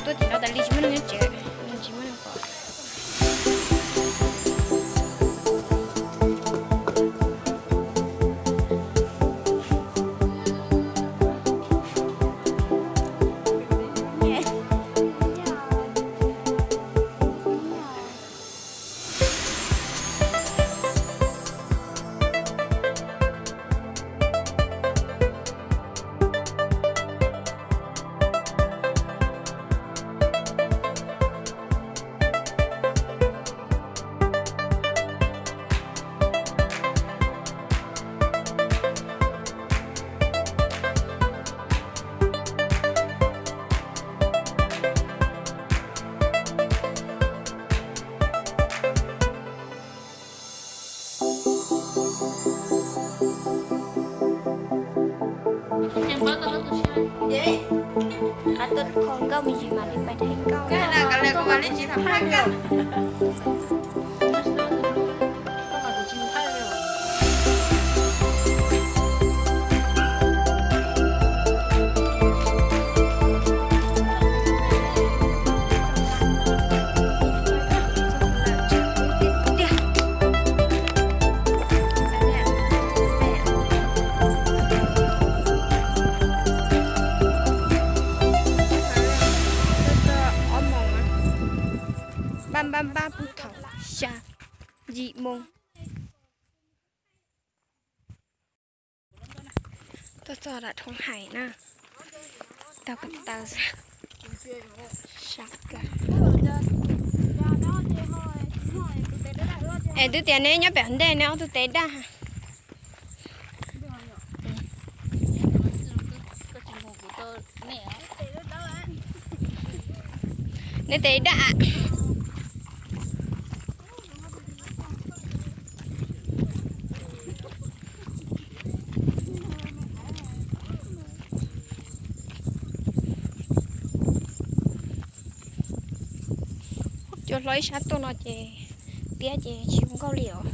Tuaj tim no tas li tsis muaj neeg nyob tsev, tsis muaj neeg pom. Qab tuaj kho nkauj me ntsis mam li pais tham nkauj. Npaj npaj npaj puag thaum xya yim moo. Tuaj txog nram Thoob Hais na, taug ko taw xwb. Sab kawg. Es twb tias neb nyob pem hauv ntej, neb ob tug tes daj. Neb tes daj. Cua hlob ib sab tuaj no ces piab ces tsis zoo nkauj li os.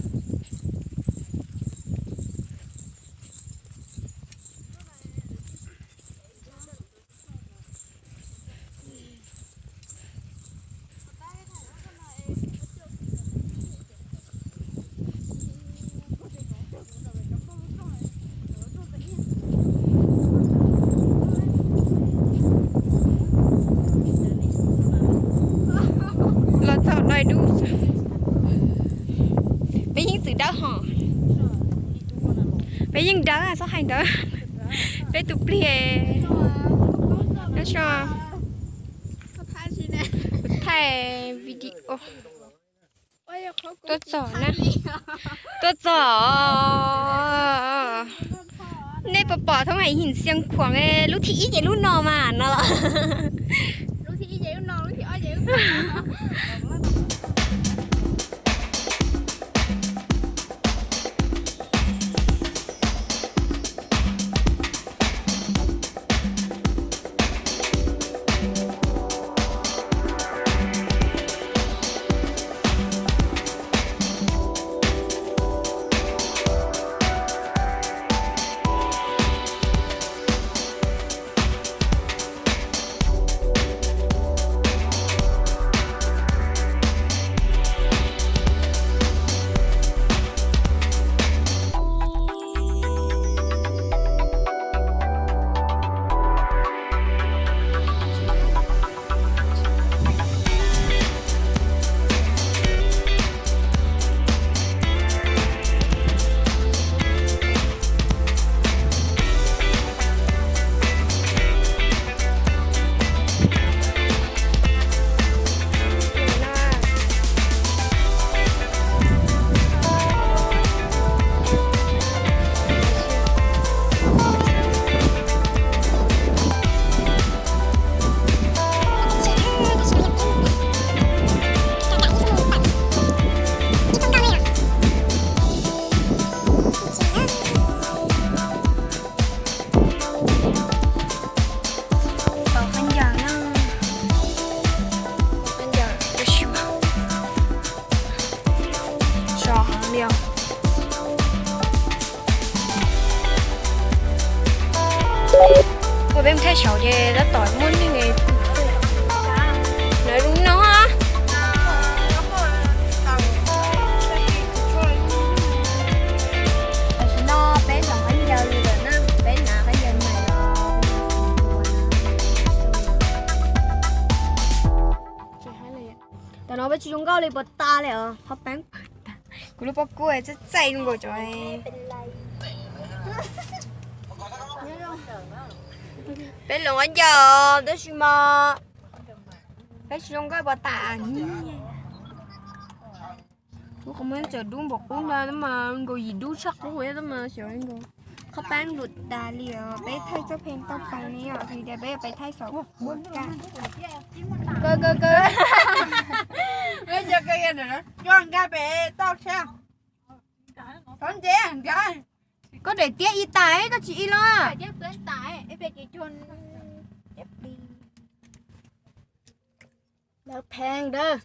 Los txog no dub, peb yeej txwm dawb hos. Peb yeej dawb, txhob hais ntawd. Peb tus pliag. Nyob zoo. Kuv thaij video. Tuaj txog na. Tuaj txog. Nej puas pom Thoob Hais Him Xiav Khuam lub thib ib ces lub no mas no los. Tam no peb tsis zoo nkauj li puas tas li os, qhov peeb. Kuv lub pob kub txaij txaij zoo nkaus cov. Peb hloov ua ncauj tab sis mas peb tsis zoo nkauj puas tas. Kuv qhov muag tseem dub npaum qub ntag mas nkaus yim dub tshaj qub tab mas xyov nkaus. Qhov peeb lus tas li os, peb thaij txoj pheej tau pais ne os, vim tias peb yuav pais thaij xov. Kaw kaw kaw. Coj nkag pem toj tsheb. Koj daim tiab ib tais koj tsis ib los. Lawv pheej dawb.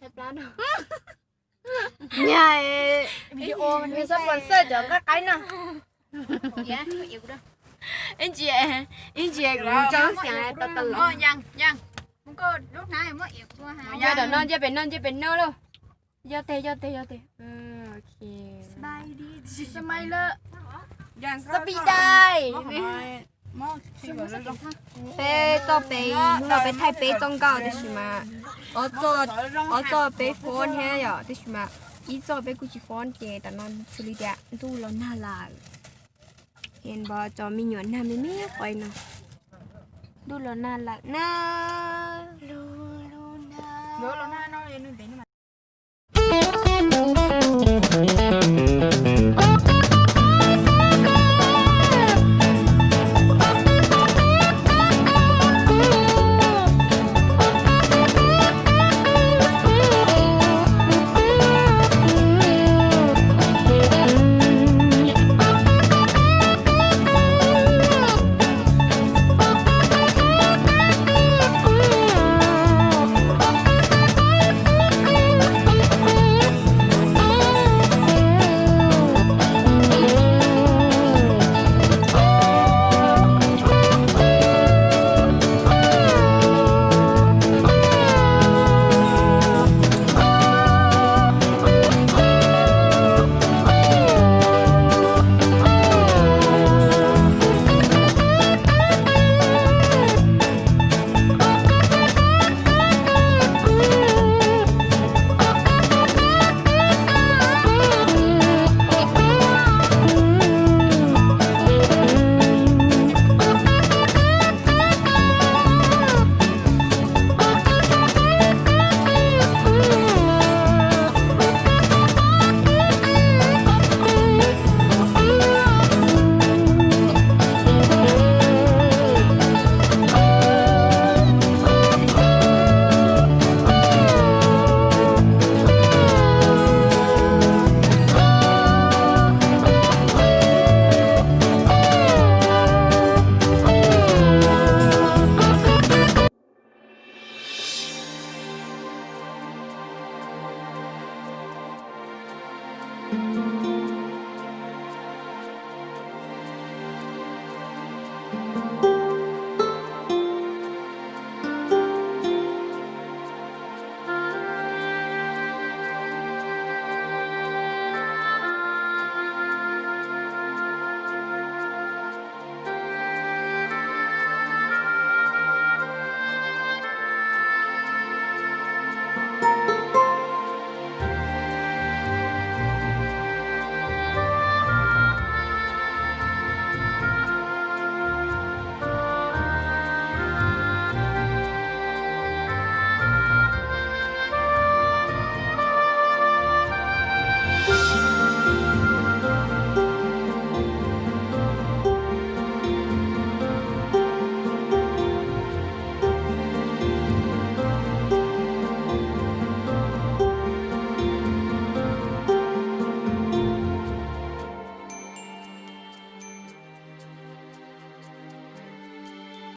Nyaj, nws xab pom xawj cov qab qaib no. Ib ntsia, ib ntsia kuv tso lub xeem tau tau los. Nce pem no, nce pem no, nce pem no lauj. Yog tes, yog tes, yog tes. Smile. Peb txoj pem, hnub no peb thaij peb txoj nkauj tab sis mas ob txoj peb fob thiab yom, tab sis mas ib txoj peb kuj tsis fob ces tam no xws li tias ntuj los nag lawm. Es npog cov me nyuam nag me me quav no. Ntuj los nag lawm na.